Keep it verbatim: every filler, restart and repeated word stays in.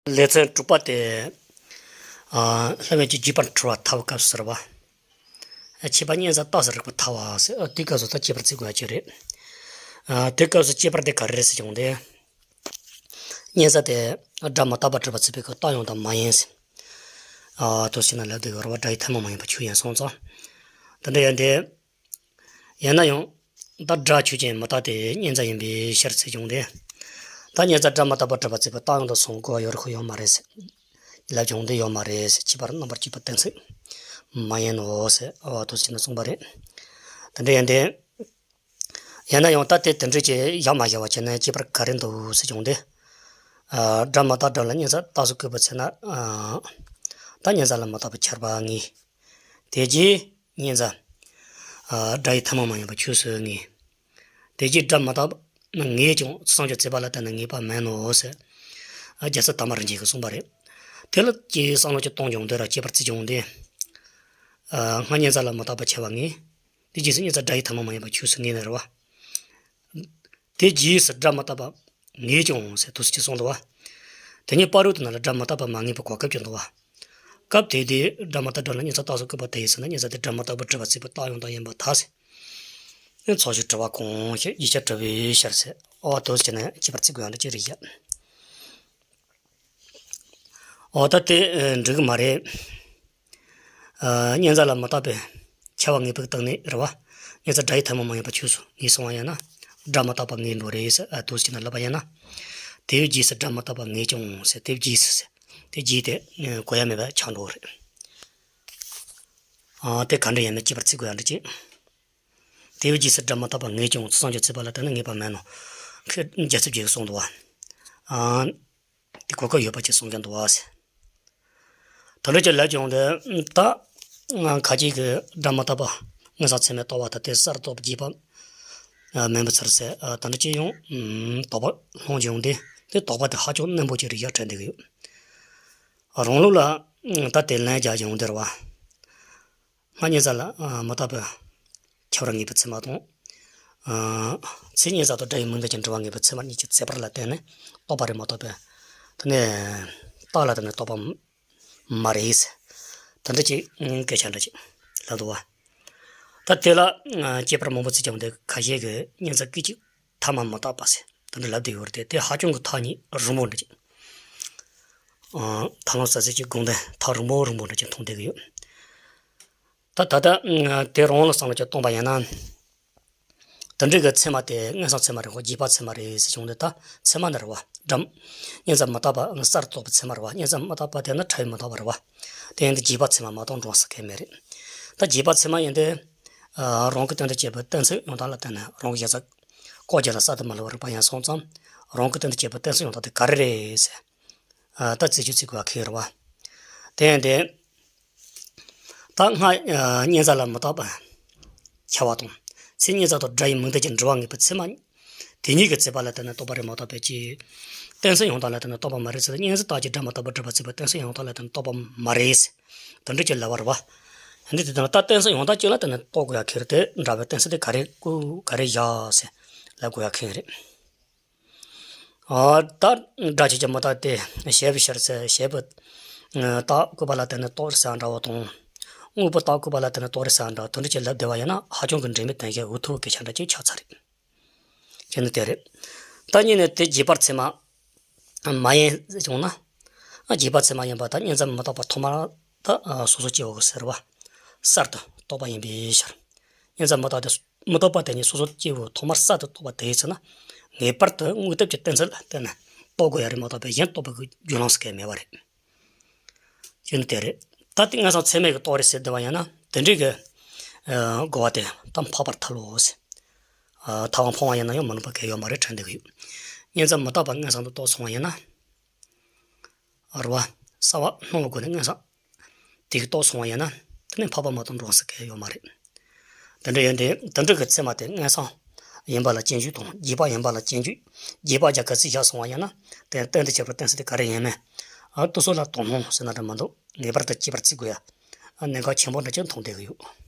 ལེ་ཚན་དྲུག་པ་དེ། ཨ། སློབ་དཔོན་གྱིས་བརྒྱུད་པ་འཁྲུལ་བ་ཐལ་བའི་སྐབས་སུ་ཟེར་བ། ཨ། ཁྱད་པར་གཉན་གཟར་རྟགས་སུ་རིག་པ་ཐལ་བ་ཟེར། ཨ། དེའི་སྐབས་སུ་ད་ཁྱད་པར་བརྩི་དགོས་ཡ་ཅིག་རེད། ཨ། དེའི་སྐབས་སུ་ཁྱད་པར་དེ་ག་རེ་རེད་ཟེར་བྱུང་སྟེ། གཉན་གཟར་དེ་སྒྲ་མི་རྟག་པ་སྒྲུབ་པར་བྱེད་པའི་སྐབས་རྟགས་ཡང་དག་མ་ཡིན་ཟེར། ཨ། དེ་ཟེར་ན་ལབ་བསྡད་ཡོད་རེད་བ། སྒྲ་ཡི་ཐུན་མོང་མ་ཡིན་པ་ཆོས་ཡིན་སོང་ཙང་། དེ་འདྲ་ཡིན་ཏེ། ཡིན་ན་ཡང་། ད་སྒྲ་ཆོས་ཅན་མི་རྟག་སྟེ་གཉན་གཟར་ཡིན་པའི་ཕྱིར་ཟེར་བྱུང་སྟེ། ད་གཉན་གཟར་སྒྲ་མི་རྟག་པ་སྒྲུབ་པར་བྱེད་པའི་རྟགས་ཡང་དག་གསུམ་གོ་བ་ཡོད་རེད་ཁོ་ཡོད་མ་རེད་ཟེར། ལབ་བྱུང་སྟེ་ཡོད་མ་རེད་ཟེར། ཁྱད་པར་རྣམ་པར་གཅོད་པའི་གཏན་ཚིགས་མ་ཡིན་ནོ་ཟེར། ཨ། དེ་ཟེར་ན་གསུངས་པ་རེད། དེ་འདྲ་ཡིན་ཏེ། ཡིན་ན་ཡང་ད་དེ་དེ་འདྲ་ཅིག་ཡང་མ་བཞག་པ་བྱས་ན་ཁྱད་པར་ག་རེ་འདུག་ཟེར་བྱུང་སྟེ། ཨ། སྒྲ་མི་རྟག་སྒྲ་ལ་གཉན་གཟར་རྟགས་སུ་བཀོད་པའི་ཚེ་ན། ཨ། ད་གཉན་གཟར་ལ་མི་རྟག་པར་ཁྱབ་པ་ངེས། དེ་རྗེས་གཉན་གཟར། ཨ། སྒྲ་ཡི་ཐུན་མོང་མ་ཡིན་པ་ཆོས་སུ་ངེས། དེ་རྗེས་སྒྲ་མི་རྟག་པ་ངེས་ཀྱང་ཚུལ་གསུམ་གྱི་བྱེད་པ་ལ་བརྟེན་ནས་ངེས་པ་མིན་ནོ་ཟེར། ཨ། རྒྱལ་སྲས་དར་མ་རིན་ཆེན་གྱིས་གསུངས་པ་རེད། དེ་ལ་ཅིག་བསམ་བློ་ཅིག་གཏོང་བྱུང་སྟེ་ར་ཁྱད་པར་བརྩི་བྱུང་སྟེ། ཨ། སྔར་གཉན་གཟར་ལ་མི་རྟག་པར་ཁྱབ་པ་ངེས། དེ་རྗེས་སུ་གཉན་གཟར་སྒྲ་ཡི་ཐུན་མོང་མ་ཡིན་པ་ཆོས་སུ་ངེས་ནས་རེད་བ། དེ་རྗེས་སུ་སྒྲ་མི་རྟག་པ་ངེས་ཀྱང་ཟེར་དུས་སུ་ཅི་གསུངས་འདུག་བ། དེ་ཉིད་བར་རོལ་དུ་ན་ལ་སྒྲ་མི་རྟག་པ་མ་ངེས་པའི་གོ་སྐབས་ཀྱང་འདུག་བ། སྐབས་དེ་དུས་སྒྲ་མི་རྟག་སྒྲ་ལ་གཉན་གཟར་རྟགས་སུ་བཀོད་པ་དེ་ཡིན་ཟེར་ན་གཉན་གཟར་དེ་སྒྲ་མི་རྟག་པ་སྒྲུབ་པར་བྱེད་པའི་རྟགས་ཡང་དག་ཡིན་པར་ཐལ་ཟེར། ཚོགས་ཞུགས་དྲི་བ་གང་ཞིག་ཡིག་ཆ་དྲི་བའི་ཕྱིར་ཟེར། ཨོ་དུ་ཟེར་ནས་ཁྱད་པར་བརྩི་དགོས་ཡ་འདི་ཅི་རེད་ཡ། ཨོ་ད་དེ་འགྲིག་གི་མ་རེད། ཨ། གཉན་གཟར་ལ་མི་རྟག་པའི་ཁྱབ་པ་ངེས་པའི་སྟེང་ནས་རེད་བ། གཉན་གཟར་སྒྲ་ཡི་ཐུན་མོང་མ་ཡིན་པ་ཆོས་སུ་ངེས་སོང་བ་ཡིན་ན། སྒྲ་མི་རྟག་པ་ངེས་འགྲོ་རེད་ཟེར། ཨ། དུ་ཟེར་ན་ལབ་པ་ཡིན་ན། དེའི་རྗེས་སུ་སྒྲ་མི་རྟག་པ་ངེས་ཀྱང་ཟེར། དེའི་རྗེས་སུ་ཟེར། དེ་རྗེས་དེ་གོ་ཡ་མེད་པ་ཆགས་འགྲོ་རེད། ཨ། དེ་ག་འདྲ་ཡིན་མིན་ཁྱད་པར་བརྩི་དགོས་ཡ་འདྲ་ཅིག་དེའི་རྗེས་སུ་སྒྲ་མི་རྟག་པ་ངེས་ཀྱང་ཚུལ་གསུམ་གྱི་བྱེད་པ་ལ་བརྟེན་ནས་ངེས་པ་མིན་ནོ། ཁོས་རྒྱལ་སྲས་བརྒྱད་ཀྱིས་གསུངས་འདུག་བ། ཨ། དེ་གོ་སྐབས་ཡོད་པ་ཅིག་གསུང་གི་འདུག་བ་ཟེར། དེ་འདྲ་ཅིག་ལབ་བྱུང་སྟེ། ད་ང་ཁ་ཅིག་གིས་སྒྲ་མི་རྟག་པ་མངོན་སུམ་ཚད་མས་རྟོགས་པ་ད་དེ་གསར་རྟོགས་པ་རྗེས་དཔག་མིན་པའི་ཕྱིར་ཟེར། ཨ། དེ་འདྲ་ཅིག་ཡང་དོགས་པ་སློང་བྱུང་སྟེ། དེ་དོགས་པ་དེ་ཧ་ཅང་རྣོན་པོ་ཅིག་རེད་ཡ་དྲན་བསྡད་ཀྱི་ཡོད། རང་ལུགས་ལ་ད་དེ་ལན་རྒྱག་བྱུང་སྟེ་རེད་བ། སྔར་གཉན་གཟར་ལ་མི་རྟག་པའི་ཁྱབ་པ་ངེས་པའི་ཚད་མ་དང་། ཚེ་གཉན་གཟར་དང་སྒྲ་ཡི་མིང་འདོགས་ཀྱི་འབྲེལ་བ་ངེས་པའི་ཚད་མ་གཉིས་ཀྱི་ཁྱད་པར་ལ་བརྟེན་ནས་རྟོགས་པ་རེད་མ་གཏོགས་པའི། དེ་ནས་རྟགས་ལ་བརྟེན་ནས་རྟོགས་པ་མ་རེད་ཟེར། དེ་འདྲ་ཅིག་སྐད་ཆ་འདྲ་ཅིག་ལབ་འདུག་བ། ད་དེ་ལ་ཁྱད་པར་མང་པོ་བརྩི་བྱུང་སྟེ། ཁ་ཤས་ཀྱིས་གཉན་གཟར་སྐད་ཅིག་ཐ་མ་མི་རྟག་པ་ཟེར་དེ་འདྲ་ལབ་བསྡད་ཡོད་རེད་དེ། དེ་ཧ་ཅང་གི་ཐག་ཉེ་རིང་པོ་འདྲ་ཅིག་ཨ། ཐར་ལམ་གསལ་བྱེད་ཀྱི་དགོངས་དོན་ཐག་རིང་པོ་རིང་པོ་འདྲ་ཅིག་མཐོང་བསྡད་ཀྱི་ཡོད། ད་ད་ལྟ་དེ་རང་ལ་བསམ་བློ་ཅིག་གཏོང་པ་ཡིན་ན། དེ་འདྲ་གི་ཚད་མ་དེ་མངོན་སུམ་ཚད་མ་རེད་གོ། རྗེས་དཔག་ཚད་མ་རེད་ཟེར་བྱུང་སྟེ། ད་ཚད་མ་ནི་རེད་བ། སྒྲ་མི་གཉན་གཟར་མི་རྟག་པ་གསར་རྟོགས་པའི་ཚད་མ་རེད་བ། གཉན་གཟར་མི་རྟག་པ་དེ་ནི་ཕྲ་བའི་མི་རྟག་པ་རེད་བ། དེ་ཡིན་དུས་རྗེས་དཔག་ཚད་མ་མ་གཏོགས་འགྲོ་སྲིད་མཁན་མེད་རེད། ད་རྗེས་དཔག་ཚད་མ་ཡིན་དུས། ཨ། རང་གི་སྟེང་དུ་སྐྱེས་པའི་གཏན་ཚིགས་ཡང་དག་ལ་བརྟེན་ནས། རང་གི་གཞལ་ཚད་ཀོ་རྒྱ་ལ་གསར་དུ་མ་ལུས་པར་རིག་པ་ཡིན་སོང་ཙང་། རང་གི་སྟེང་དུ་སྐྱེས་པའི་གཏན་ཚིགས་ཡང་དག་དེ་ག་རེ་རེད་ཟེར། ཨ། ད་རྩད་གཅོད་བྱེད་དགོས་པ་ཁེལ་རེད་བ། དེ་ཡིན་དུས། ད་སྔ། ཨ། གཉན་གཟར་ལ་མི་རྟག་པ་ཁྱབ་པ་དང་། ཚེ་གཉན་གཟར་དང་སྒྲ་ཡི་མིང་འདོགས་ཀྱི་འབྲེལ་བ་ངེས་པའི་ཚད་མ་དེ་གཉིས་ཀྱི་བྱེད་པ་ལ་བརྟེན་ནས་རྟོགས་པ་རེད་མ་གཏོགས་པའི་ཅིག་གཏན་ཚིགས་ཡང་དག་ལ་བརྟེན་ནས་རྟོགས་པ་མ་རེད་ཟེར། གཉན་གཟར་རྟགས་ཀྱིས་སྒྲ་མི་རྟག་པ་སྒྲུབ་པར་བྱེད་པའི་གཏན་ཚིགས་ཡང་དག་ལ་བརྟེན་ནས་རྟོགས་པ་མ་རེད་ཟེར། དེ་འདྲ་ཅིག་ལབ་པ་རེད་བ། འདི་དེ་ལྟར་ད་གཏན་ཚིགས་ཡང་དག་ཅིག་ལ་བརྟེན་ནས་རྟོགས་དགོས་ཡ་ཁེལ་རེད་དེ། འདྲ་བའི་གཏན་ཚིགས་དེ་ག་རེ་བཀོད་ག་རེ་བཞག་ཟེར་ལབ་དགོས་ཡ་ཁེལ་རེད། ཨ། ད་སྒྲ་ཆོས་ཅན་མི་རྟག་སྟེ་བྱས་པའི་ཕྱིར་ཟེར། བྱས་པའི་རྟགས་བཀོད་པ་ལ་བརྟེན་ནས་རྟོགས་ཟེར་འདྲ་བོ་དང་། དངོས་པོའི་རྟགས་བཀོད་པ་ལ་བརྟེན་ནས་རྟོགས་རེད་ཟེར་འདྲ་དེ་འདྲ་ཅིག་ལབ་བསྡད་པ་ཡིན་ན། ཧ་ཅང་གི་འབྲེལ་མེད་དོན་གཞན་འུ་ཐུག་གི་སྐད་ཆ་འདྲ་ཅིག་ཆགས་ཚར་རེད། ཅེས་ནི་དེ་རེད། ད་གཉིས་ནས་དེ་རྗེས་དཔག་ཚད་མ་མ་ཡིན་ཟེར་བྱུང་ན། ཨ། རྗེས་དཔག་ཚད་མ་ཡིན་པ་དང་གཉན་གཟར་མི་རྟག་པ་ཐོག་མར་ད་སོ་སོ་སྐྱེ་བོ་གི་ཟེར་བ་གསར་དུ་རྟོགས་པ་ཡིན་པའི་ཕྱིར། གཉན་གཟར་མི་རྟག་དེ་མི་རྟག་པ་དེ་ཉིད་སོ་སོ་སྐྱེ་བོ་ཐོག་མར་གསར་དུ་རྟོགས་པ་དེ་ཡིན་ཚེ་ན། ངེས་པར་དུ་དངོས་སྟོབས་ཀྱི་གཏན་ཚིགས་ལ་བརྟེན་ནས་རྟོགས་དགོས་ཡ་རེད་མ་གཏོགས་པའི་གཞན་རྟོགས་པའི་རྒྱུ་ལམ་ཟེར་མཁན་མེད་པ་རེད། ཅེས་ནི་དེ་རེད། ད་དེ་མངོན་སུམ་ཚད་མས་ཀྱིས་རྟོགས་རེད་ཟེར་བསྡད་པ་ཡིན་ན། དེ་འདྲའི་གི་ཨ་གོ་བ་དེ་ད་འཕགས་པར་ཐལ་ལོ་ཟེར། ཨ། ཐལ་བ་འཕངས་པ་ཡིན་ན་ཡང་མི་ལུས་པ་གང་ཡང་ཡོད་མ་རེད་དྲན་བསྡད་ཀྱི་ཡོད། གཉན་གཟར་མི་རྟག་པ་མངོན་སུམ་དུ་རྟོགས་སོང་བ་ཡིན་ན། རེད་བ། གསལ་བ་སྣང་བའི་སྒོ་ནས་མངོན་སུམ་དེ་གིས་རྟོགས་སོང་བ་ཡིན་ན། དེ་ནི་འཕགས་པ་མ་གཏོགས་འགྲོ་སྲིད་མཁན་ཡོད་མ་རེད། དེ་འདྲ་ཡིན་དུས་དེ་འདྲ་གི་ཚད་མ་དེ་མངོན་སུམ་ཡིན་པ་ལ་སྐྱོན་བརྗོད་དང་། རྗེས་དཔག་ཡིན་པ་ལ་སྐྱོན་བརྗོད། རྗེས་དཔག་བརྒྱབ་ག་ཚོད་བཞག་སོང་བ་ཡིན་ན། དེ་གཏན་དུ་ཁྱབ་པའི་གཏན་ཚིགས་དེ་ག་རེ་ཡིན་མིན། ཨ། དེ་ཚོ་ལ་དོགས་སྣང་ཟེར་ན་འདྲ་མི་འདུག་ངེས་པར་དུ་གཅིག་པར་བརྩི་དགོས་ཡ། ཨ། གནད་འགག་ཆེན་པོ་འདྲ་ཅིག་མཐོང་བསྡད་ཀྱི་ཡོད།